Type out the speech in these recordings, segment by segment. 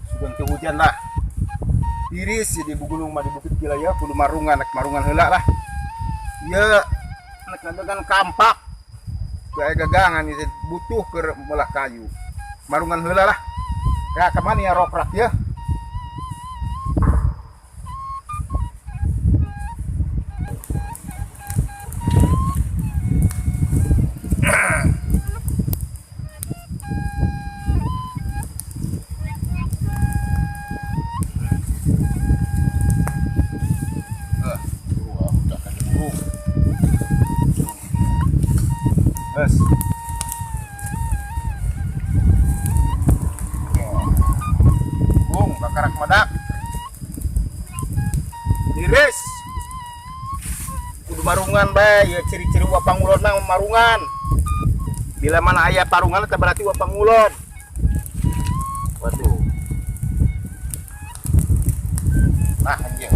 Sugan ke hujan lah. Tiris ya di gunung mah di bukit gila ya kudu marungan nek marungan heula lah. Ieu nek gagangan kampak. Gaya gagangan ieu butuh keur melah kayu. Marungan heula lah. Ya kemana ya rokrak ya? Udah kan burung. Yes. Bung, bakarak madak. Tiris. Kudu marungan bae, ya ciri-ciri wa pangulon mah marungan. Bila mana aya parungan eta berarti wa pangulon. Waduh. Nah, anjing.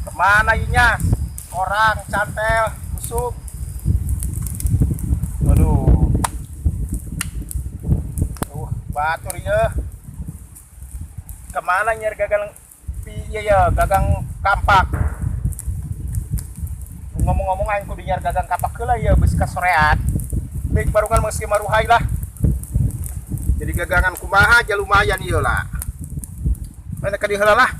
Kemana inya? Orang cantel, busuk. Waduh. Batur ya. Kemana nyari gagang iya ya, gagang kampak. Ngomong-ngomong aing kudu nyari gagang kampak heula ya beusi kasorean. Baik barungan meski maruhai lah. Jadi gagangan kumaha aja lumayan ieu lah. Mana ka dieu heula lah.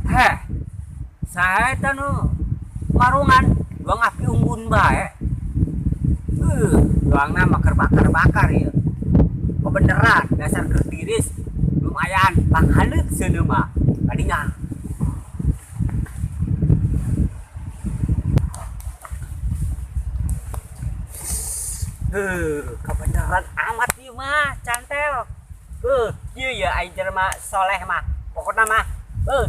Heh, saya tanu marungan doang api unggun bae. Doang nama keur bakar-bakar ya. Kebeneran dasar keur tiris lumayan panghalut seuneu mah. Kadinya. Kebeneran amat ieu mah cantel. Ieu ya aing jelema soleh mah. Pokona mah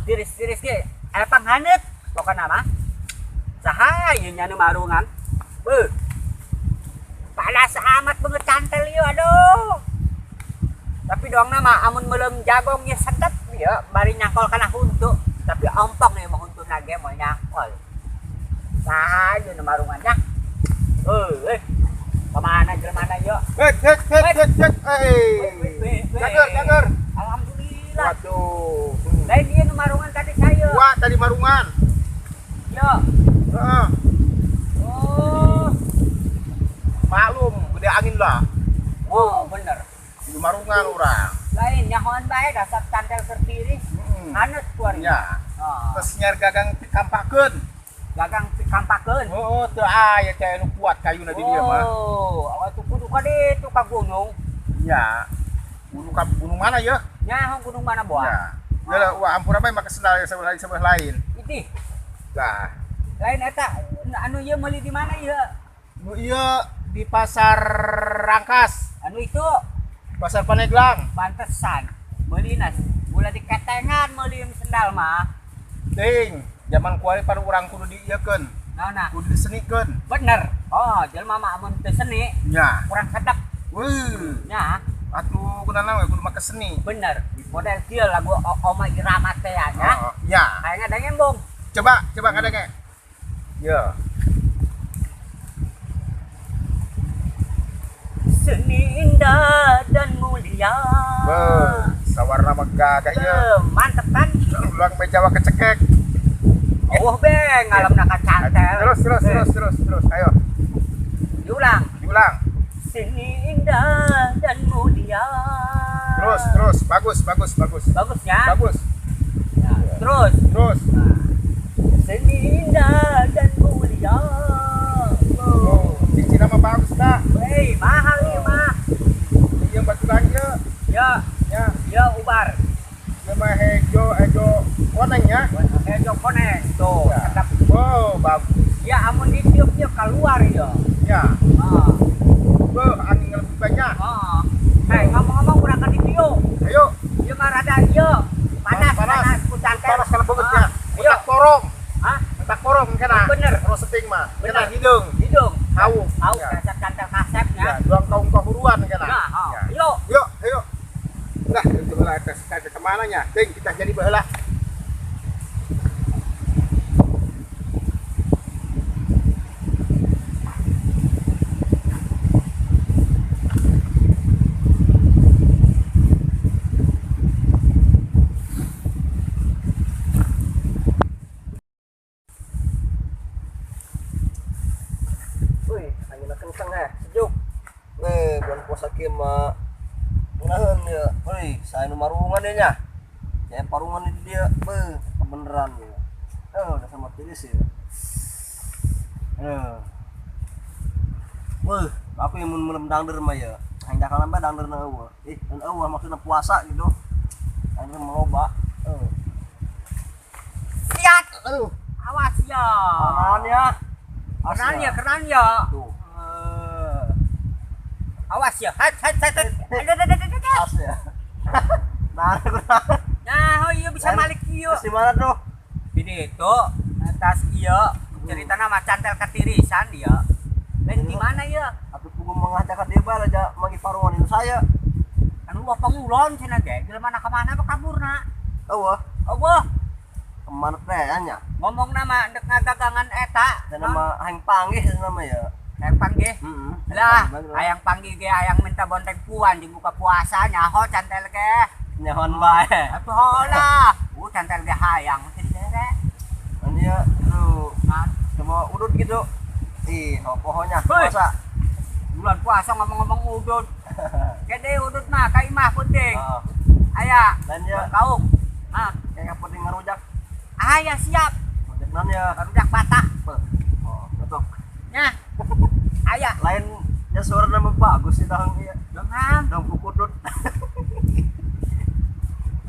tiris-tiris ge aya panghaneut pokona mah. Saha ieu nya nu marungan? Panas amat banget cantel ieu aduh. Tapi doang nama amun meuleum jagong ye sedep ieu bari nyangkol kana huntu. Tapi ompong ieu mah huntu nage moal nyangkol. Saha ieu nu marungan nya? Kemana jelema ieu? Hek hek hek hek hek. Cager cager. Alhamdulillah. Waduh. Lain ieu nu marungan tadi saya. Wah, tadi marungan. Yo. Heeh. Oh. Maklum, gede angin lah. Oh, bener. Di marungan urang. Lain nyahoan bae dasar cantel keur tiris. Haneut kuari. Ya. Oh. Terus nyar gagang pikampakeun. Gagang pikampakeun. Oh, teu aya teh nu kuat kayuna di dieu mah. Oh, atuh kudu ka ditu ka gunung. Nya. Gunung ka gunung mana ya? Nyaho gunung mana boa? Ya. Ya wah ampura bae make sendal sebelah sebelah lain. Itih. Lah. Lain eta anu ieu meuli di mana ieu? Nu ieu di Pasar Rangkas. Anu itu Pasar Paneglang. Pantesan meulina ulah diketengan meuli sendal mah. Ting, zaman kuari pada urang kudu diieukeun. Naonna? Kudu disenikeun. Bener. Oh, jelema mah amun teu seni nya kurang sedep. Weuh. Nya. Atuh kunaon we kudu make seni. Bener. Model kieu lagu Oma Irama teh nya. Oh, nya. Kayaknya ada ngembong. Coba, coba ngadenge. Ya. Seni indah dan mulia. Beuh, sawarna mah gagah ieu. Mantep kan? Ulang pe Jawa kecekek. Oh, be ngalamna ka cantel. Terus terus terus terus terus ayo. Diulang. Diulang. Seni indah dan mulia. Terus terus bagus bagus bagus. Bagus ya? Bagus. Ya. Terus. Terus. Nah. Seni indah dan mulia. Oh, cincin mah bagus dah. Wey, mahal ieu mah. Ieu batu lagi ieu. Ya. Ya. Ya ubar. Ieu mah hejo hejo koneng ya. Hejo koneng tuh, ya. Sedap. Wow, bagus. Ya amun ditiup-tiup keluar ya. Ya. Ah. Beuh, angin lebih banyak. Heeh. Hei, ngomong-ngomong urang ka ditiup. Ayo. Ieu mah rada ieu. Panas, panas, panas ku cantel. Panas kana beungeutnya. Ayo. Mentak porong. Hah? Mentak porong kana. Bener. Terus seting mah. Bener. Kena hidung. Hidung. Hauk. Hauk Ya. dasar cantel kasepnya. Ya, doang kaum kahuruan kana. Nah, oh. Ya. Ayo. Yuk, ayo. Lah, itu heula eta ka mana nya? Ding kita jadi baheula. Wih, anginna kenceng sejuk. Bulan puasa kieu mah ngeunaheun ieu. Wih, saya nu marungan ieu nya. Ya parungan di dieu, beuh, kebeneran ieu. Udah sama tiris ieu. Wah, aku yang mun melem dangder mah ya. Hayang jakalan bae dangderna eueuh. Ih, mun eueuh maksudna puasa gitu. Dangder meloba. Lihat. Aduh. Awas ya. Keran ya. Keran ya, keran ya. Tuh. Awas ya. Hat hat hat. Aduh, aduh, aduh, aduh. As ya. Nah, kurang. Nah, oh iya bisa malik ieu. Di mana tuh? Ini itu atas ieu cerita nama cantel katirisan dia. Lain di mana ya? Atuh kudu mengajak ka dieu bae aja magi parungan itu saya. Anu wah pangulon cenah ge. Jelema mana ka mana apa kaburna? Eueuh. Eueuh. Kemana teh nya? Ngomong nama ndek ngagagangan eta. Nama hayang panggih nama ya. Hayang panggih. Heeh. Lah, hayang panggih ge hayang minta bonteng puan di buka puasa nyaho cantel ge. Nyahoan bae. Atuh hola. Cantel ge hayang teh dere. Anu ya, lu coba udut gitu. Ih, pohonya puasa. Bulan puasa ngomong-ngomong udut. Gede udut mah ka imah penting. Aya. Lain ya. Kaum. Hah, kayak penting ngarujak. Aya siap. Rujak naon ya? Rujak patah. Oh, betul. Nya. Aya. Lain ya suara nama bagus sih dong ieu. Dongam. Dong kukudut.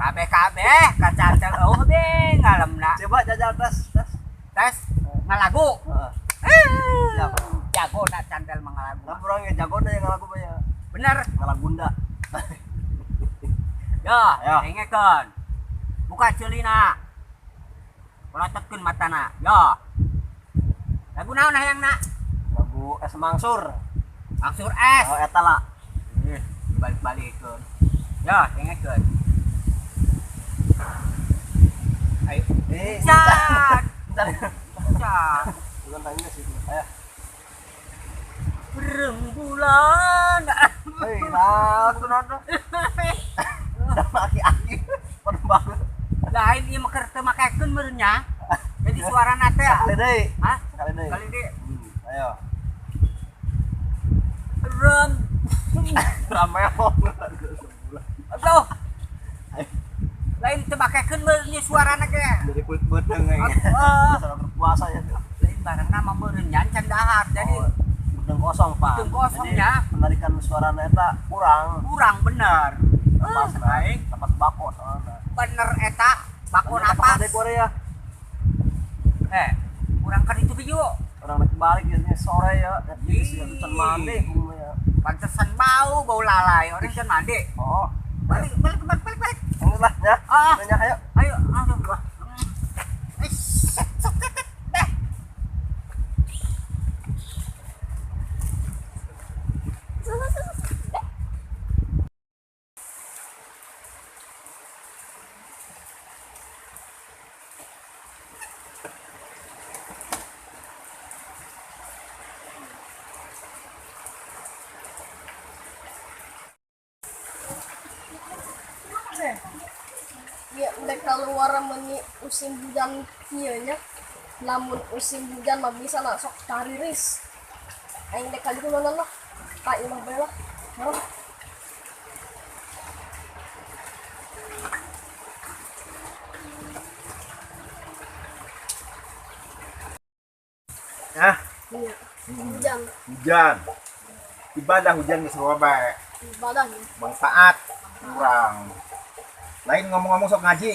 Kabeh-kabeh kacantel eueuh be ngalemna. Coba jajal tes, tes. Tes ngalagu. Heeh. Siap. Jago nak cantel mangalagu. Lah urang ge jago deh ngalagu mah ya. Bener. Ngalagunda. Ya, dengekeun. Buka ceulina. Pelototkeun matana. Ya. Lagu naon hayangna? Lagu Es Mangsur. Mangsur es. Oh, eta lah. Dibalik-balikeun. Ya, dengekeun. Ayo. Cat. Cat. Bukan tanya sih. Ayo. Rembulan. Hei, lah, tuh nonton. Sama aki-aki, penuh banget. Lain ieu mah keur teu makekeun meureun nya. Jadi suarana teh. Sekali deui. Hah? Sekali deui. Sekali deui. Ayo. Rem. Rame. Aduh. Lain teu makekeun meureun nya suarana ge. Jadi kulit beuteng euy. Heeh. Salah berpuasa ya. Lain barengna mah meureun nya can dahar. Jadi beteng kosong, Pak. Beteng kosongnya. Penarikan suarana eta kurang. Kurang bener. Napas naik, napas bako soalna. Bener eta, bako napas. Korea. Kurang kan itu video. Orang lagi balik biasanya sore ya. Jadi can mandi ya. Pantesan bau, bau lalai. Orang can mandi. Oh. Balik, balik, balik, balik, balik. Ayo lah, ya. Ah. Ayo. Ayo, aduh. Ya udah keluar meni musim hujan kieu nya. Lamun musim hujan mah bisa lah sok tariris. Aing dek kali kunaon lah. Ka imah bae lah. Harum. Hah? Iya. Hujan. Hujan. Ibadah hujan geus bawa bae. Ibadah. Manfaat kurang. Lain ngomong-ngomong sok ngaji.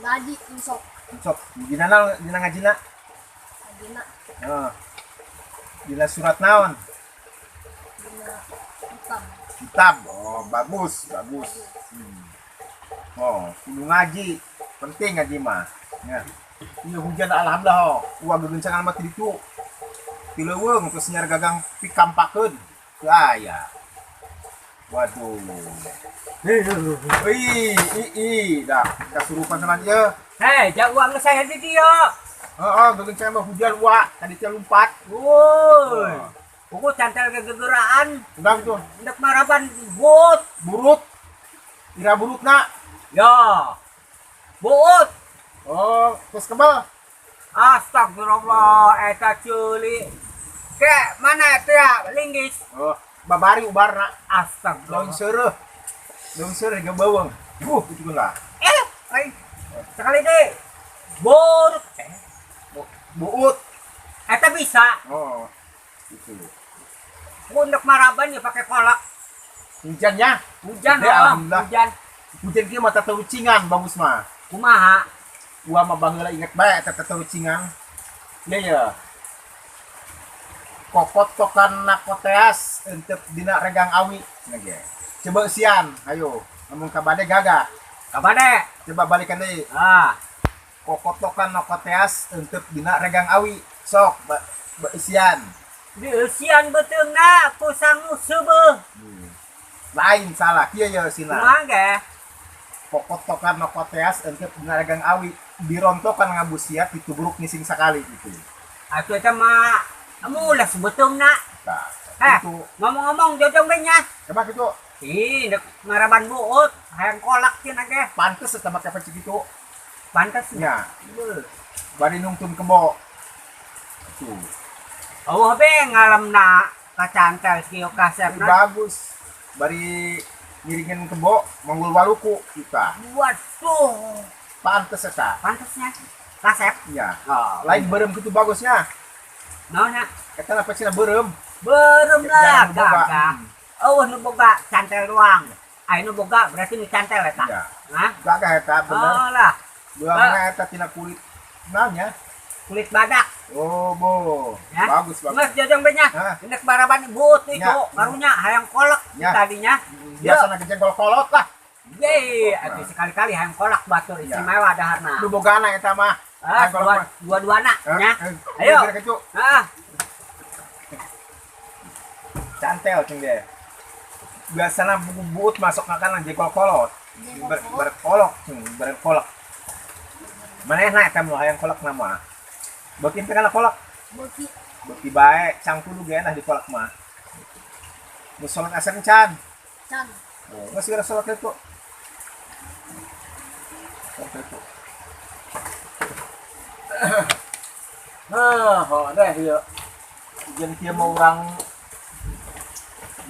Ngaji sok. Sok dina naon dina ngajina? Ngajina. Heeh. Dina surat naon? Dina kitab. Kitab. Oh, bagus, bagus. Oh, kudu ngaji. Penting ngaji mah. Ya. Ieu hujan alhamdulillah oh. Uang gegencangan mah ditu. Ti leuweung terus nyar gagang pikampakeun. Teu aya. Waduh. Ih, ih, ih, dah kasurupan tenan ieu. Hei, jauh uang saya di dia. Heeh, gegencang mah hujan wa, tadi teh lompat. Woi. Buku cantel kegegeraan, Udah gitu, hendak maraban buut. Burut. Ira burutna. Ya. Buut. Oh, terus kebal. Astagfirullah, eta culi. Ke mana itu ya, linggis? Oh, babari ubarna. Daun Astagfirullah. seureuh. Daun seureuh ge beuweung. Gitu lah. Eh, ay, sekali deh. Burut. Buut. Eta bisa. Oh. Gitu. Untuk maraban ya pakai kolak. Hujannya, Hujan, Gede, oh, alhamdulillah. Hujan. Hujan kieu mah tatarucingan bagus mah. Kumaha? Gua mah baheula inget bae eta tatarucingan. Iya ya. Kokotokan nakoteas entep dina regang awi. Nah, ge. Coba eusian, ayo. Ngomong ka bade gagah. Kabade? Coba balikan deui. Ah, Kokotokan nakoteas entep dina regang awi. Sok, ba, ba eusian. Dieusian beuteungna ku sangu seubeuh. Lain salah, kieu ya eusina. Kumaha ge? Kokotokan nakoteas entep dina regang awi. Dirontokan ngabusiat ditubruk ngising sakali gitu. Atuh eta mah mulas beuteungna. Nah, Eh, itu. ngomong-ngomong jojong be nya. Coba gitu, Ih, dek maraban buut, hayang kolak cenah ge. Pantes eta make peci gitu. Pantes. Nya. Bari nungtun kebo. Tuh. Oh, be ngalemna kacantel kieu kasepna. Bagus. Bari ngiringin kebo manggul waluku kita. Waduh, Pantes eta. pantasnya. Kasep. Nya. Oh, Lain berem gitu bagusnya. Naon nya? Eta lah pecina berem. Berem lah, Jarang nu boga. gagah. Oh, nu boga cantel doang. Ai nu boga berarti nu cantel eta. Ya. Hah? Gagah eta bener. Oh lah, Beulangna eta tina kulit naonnya? Kulit badak. Oh, bo. Ya. Bagus, bagus. Mas jojong be nya. Hah? Indek baraban buut itu, Ya. barunya hayang kolak Ya. tadinya. Biasa na jengkol kolot lah. Ye, atuh sekali-kali hayang kolak batur Ya. istimewa daharna. Nu bogana eta mah. Ah, Hayang kolot dua mah. dua-duana Eh, nya. eh, Ayo. kira kecu. Ah, Cantel cing deh. Biasana buku buut masuk makanan jengkol kolot. Berkolok cing, berkolok. Manehna eta nu hayang kolak nama. Beuki teh kana kolak, Beuki. Beuki bae cangkulu ge nah di kolak mah. Nu salat asar can. Can. Oh, geus geura salat itu. Salat itu. Nah, oh, deh ieu. Jeung kieu mah urang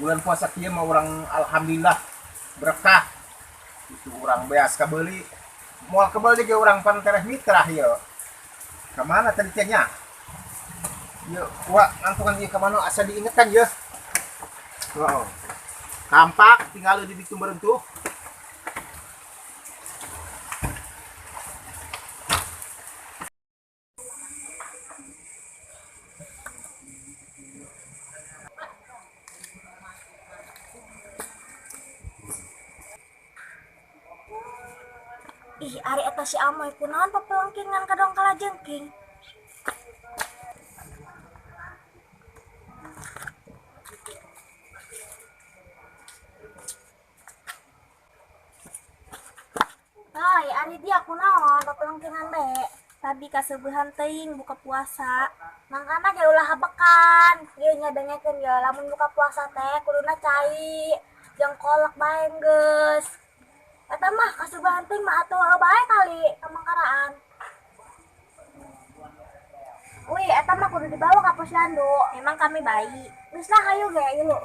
bulan puasa kieu mah urang alhamdulillah berkah. Itu urang beas kabeuli. Moal kebeuli ge urang pan tereh mitra ieu. Kamana tadi teh nya? Ieu, wa ngantungan ieu kamana asa diingetan ye. Oh. Kampak tinggal di ditu meureun. Ih, ari eta si Amoy kunaon pepelengkingan ka dong kalajengking. Hai, ari dia kunaon pepelengkingan be? Tadi kaseubehan teuing buka puasa. Mangkana ge ulah habekan. Ieu nya dengekeun ya, lamun buka puasa teh kuduna cai jeung kolak bae geus. Eta mah kaseubehan teuing mah atuh bae kali kamangkaraan. Wih, eta mah kudu dibawa ka posyandu. Memang kami bayi. Geus lah hayu ge ieu.